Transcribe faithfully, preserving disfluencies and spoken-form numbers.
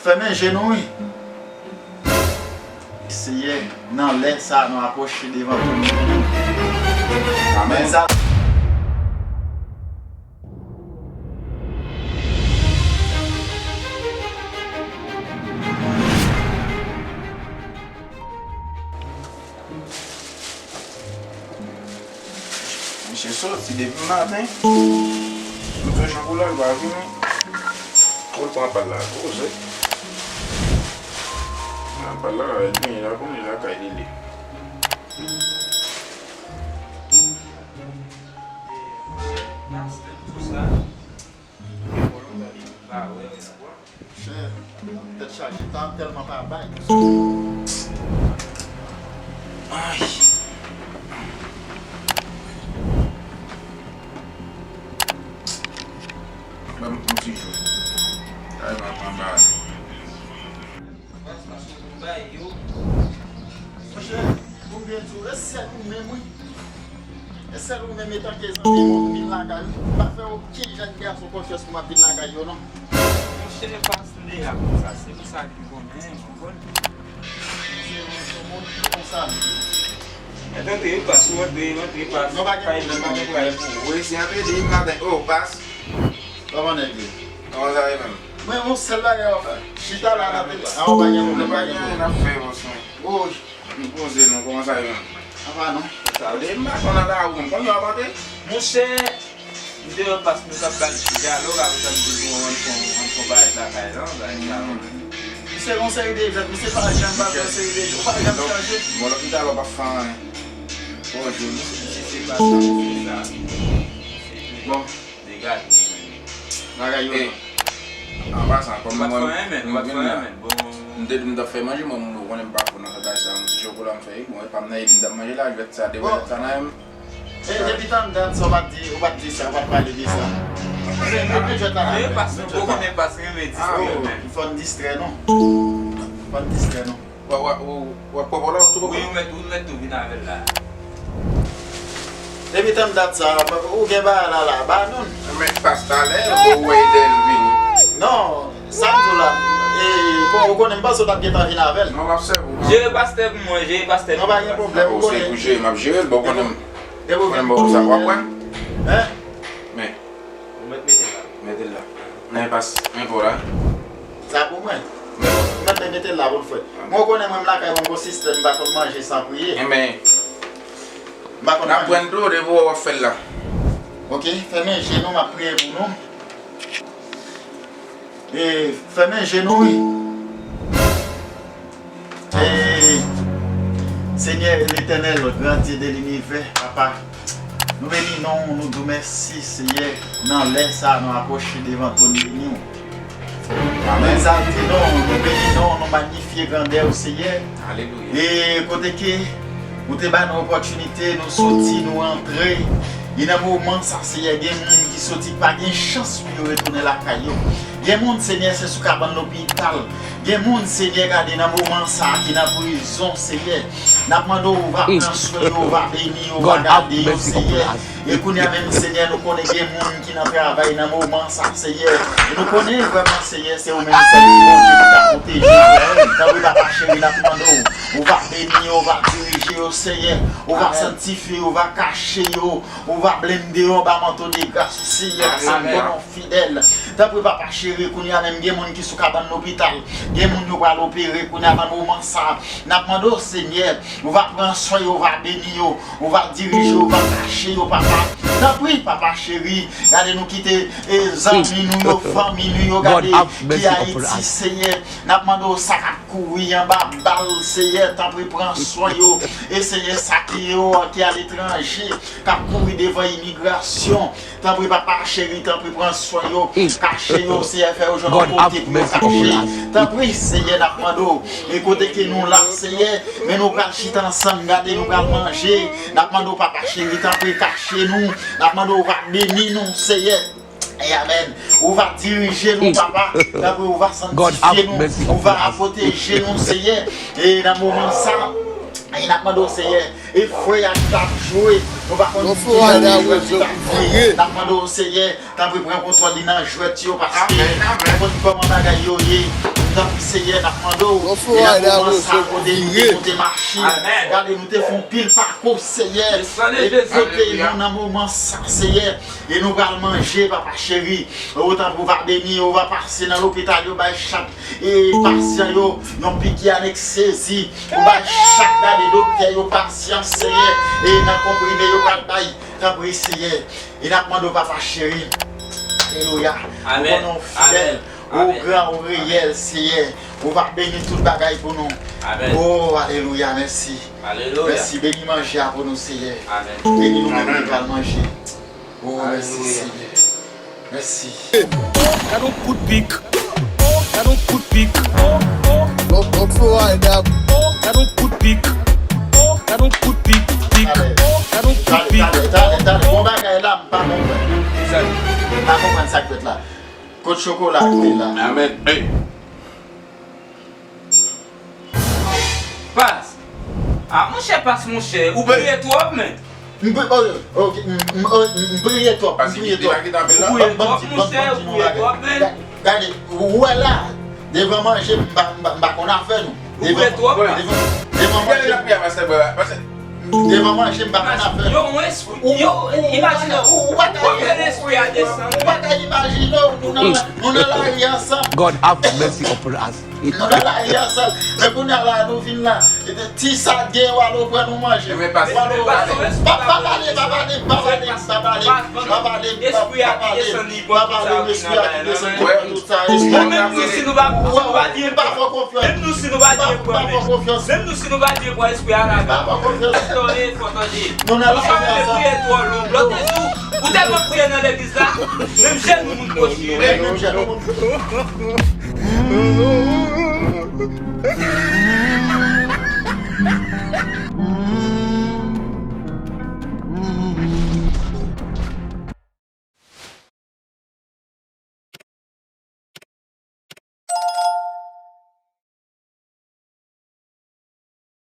Fèmen je nou, wi. Seyè, nan lè sa a, nou apwoche devan twòn nou. Amèn. Sa Misye soti depi maten. M fè jan pou l al pa vini. Pou l pran pal la, poze. Pran pal la, li genyen la, konnen lakay li li. Chè, tèt chaje, tan tèlman pa bay. Ay. Ban m yon ti jou. Ay, ban m anba. Monchè, pou byen di w, e sèl ou menm, wi. E sèl ou menm, etanke zanmi m, ou vin lakay ou. M pa fè okenn jèn gason konfyans pou m ap vin lakay yo, non. Monchè, pas m deja konsa, se pou sa ki konnen, ou konprann? Se yon, se yon moun ki konsa. Mèt antre, pas, ou antre, ou antre, pas. Non, pa gen pwoblèm, pa gen pwoblèm. Ou resi antre depi maten. Oh, pas. Kòman nèg ye? Kòman sa ye menm? Mwen, yon sèl bagay w ap fè. Chita la, n ap, ah, pa gen pwoblèm, pa gen pwoblèm. N ap fè, bòs mwen. Oh, m poze non, kòman sa ye menm? Apa non. Sa vle m pa konn nan lari, m konn yo ap antre. Monchè, m te wè pas nou t ap bay ti dyalòg, apre sa m te di w ann fè, ann fè yon bagay lakay la, bagay sa yo. Misye gon seri de jèt, misye pa janm pa fè yon seri de jèt, ou pa janm chanje. Bon, lòpital ou p ap fè anyen. Bonjou. Misye se pa sa, misye se sa. Bon. Degaje. Bagay yo. An pasan, kòm mwen, mwen vin la. M te di m t ap fè manje, mwen, ou konnen m pa fò nan fè bagay sa, yon ti chokola m fè, bon, e pa m nan epi m t ap manje la, jwèt sa, de jwèt sa nan men m. E depi tann dat sa, ou pa t di, ou pa t di sa, ou pa t pale de sa. Se mete jwèt la nan men m. Ou konnen pas renmen distrè menm. Fò n distrè nou. Fò n distrè nou. W ap, w ap, w ap, w ap pran pòl la, w ap tou pran pòl la? Wi, ou mèt, ou mèt tou vin avè l la. Depi tann dat sa, ou gen bagay la la, ba nou l. Men pas talè, ou wè lè l vini. Non, sa m di w la, e, bon, ou konnen m panse w t ap gentan vin avè l. Non, m ap sèvi w. Jere pastè pou mwen, jere pastè pou mwen. Non, pa gen pwoblèm, ou konnen. Se pou jere, m ap jere l, bon, ou konnen m. Depi w vin pou sa, w ap pran? Hein? Men. Ou mèt mete l la. Mete l la. Men pas, men pou la. Sa pou mwen. Ou mèt mete l la pou l fèt. Mwen, ou konnen mwen, m lakay mwen, m konsistan, m pa konn manje san priye. Enben, m pa konn manje. N ap pran dlo depi w ap fè l la. Ok, fèmen je nou, m ap priye pou nou. E, fèmen je nou, wi. E, Senyè Letènèl, gran Dye de linivè, Papa, nou beni non w, nou di w mèsi, Senyè, nan lè sa a, nou apwoche devan twòn beni w. Amèn. Nou egzalte non w, nou beni non w, nou magnifye grandè w, Senyè. Alelouya. E kote ke ou te ba nou opòtinite, nou soti, nou antre. E nan moman sa, Senyè, gen moun ki soti, pa gen chans pou yo retounen lakay yo. Gen moun, Senyè, se sou kabann lopital. Gen moun, Senyè, gade nan moman sa a ki nan prizon, Senyè. N ap mande w, ou va pran swen yo, ou va beni yo, ou va gade yo, Senyè. E kounye a menm, Senyè, nou konnen gen moun ki nan travay nan moman sa, Senyè. E nou konnen vrèman, Senyè, se ou menm sèl ki Bondye ki ka pwoteje yo. Tanpri, Papa cheri, n ap mande w, ou va beni yo, ou va dirije yo, Senyè. Ou va sanktifye yo, ou va kache yo, ou va blende yo anba manto de gras ou, Senyè, paske m konnen w fidèl. Tanpri, Papa cheri, kounye a menm gen moun ki sou kabann lopital. Gen moun yo pral opere kounye a nan moman sa a. N ap mande w, Senyè, ou va pran swen yo, ou va beni yo, ou va dirije yo, ou va kache yo, Papa. Tanpri, Papa cheri, gade nou kite, e, zanmi nou yo, fanmi nou yo, gade ki Ayiti, Senyè. N ap mande w sa k ap kouri anba bal, Senyè, tanpri pran swen yo. E Senyè, sa ki yo, ki aletranje, k ap kouri devan imigrasyon. Tanpri, Papa cheri, tanpri pran swen yo. Kache yo, Senyè, fè yo jwenn yon kote pou yo kache. Tanpri, Senyè, n ap mande w. E kote ke nou la, Senyè, men nou pral chita ansanm, gade, nou pral manje. N ap mande w, Papa cheri, tanpri kache nou. N ap mande w, ou va beni nou, Senyè. E amèn. Ou va dirije nou, Papa. Tanpri, ou va sanktifye nou. Ou va pwoteje nou, Senyè. E nan moman sa, E n ap mande w, Seyè, e frè a ki t ap jwe, nou pa konn ki jan jwèt li t ap jwe. N ap mande w, Seyè, tanpri pran kontwòl li nan jwèt yo, paske nou konn kòman bagay yo ye. Tanpri, Seyè, n ap mande w, e nan moman sa kote nou te monte machin, gade, nou te fè yon pil pakou, Seyè, e kote nou nan moman sa, Seyè, e nou pral manje, papa cheri. Ou tanpri, ou va beni, ou va pase nan lopital yo, bay chak e pasyan yo, yon piki aneksezi, ou bay chak gade doktè yo pasyans, Seyè, e nan konprime yo pral bay, tanpri, Seyè, e n ap mande w, papa cheri, alelouya, ou konnen w fidèl, ou gran, ou reyèl, Seyè, ou va beni tout bagay pou nou. O, alelouya, mèsi. Mèsi, beni manje a pou nou, Seyè. Beni nou menm ki pral manje. O, mèsi, Seyè. Mèsi. Gad on kout pik. Gad on kout pik. Lòt, lòt fo a, e dab. Gad on kout pik. Gad on kout pik, pik. Gad on kout pik. Talè, talè, talè, talè. Bon bagay la, m pa konprann. M pa konprann sa k fèt la. Kot chokola ki te la? Amèn. Hey. Pas. Ah, monchè, pas, monchè. Ou priye twòp, men. M pri-, oh, ok, m, m, oh, m priye twòp, m priye twòp. Ou priye twòp, monchè, ou priye twòp, men. Ga-, gade, ou wè la, devan manje, m pa, m pa, m pa konn afè nou. Ou priye twòp? Devan, devan, devan manje. Devan manje, m pa konn afè nou. Yo, yon espri, yo, imajine, ou, ou pa ka, ou pa ka imajine w, nou nan, nou nan lari ansanm. God have mercy upon us. Nou nan lari ansanm. Men kounye a la, nou vin la. Ti sa gen, w al ou pran nou manje. Pa, pa pale, pa pale, pa pale, pa pale, pa pale, pa pale, pa pale, espri a ki desann li pran tout sa, menm nou si nou pa, si nou pa di anyen, menm nou si nou pa di anyen, menm nou si nou pa di anyen, espri a la, fò tande, fò tande. Ou pa mete priye twò long. Lòt jou, ou tèlman priye nan legliz la, menm jenou moun pwoche yo. Menm jenou moun.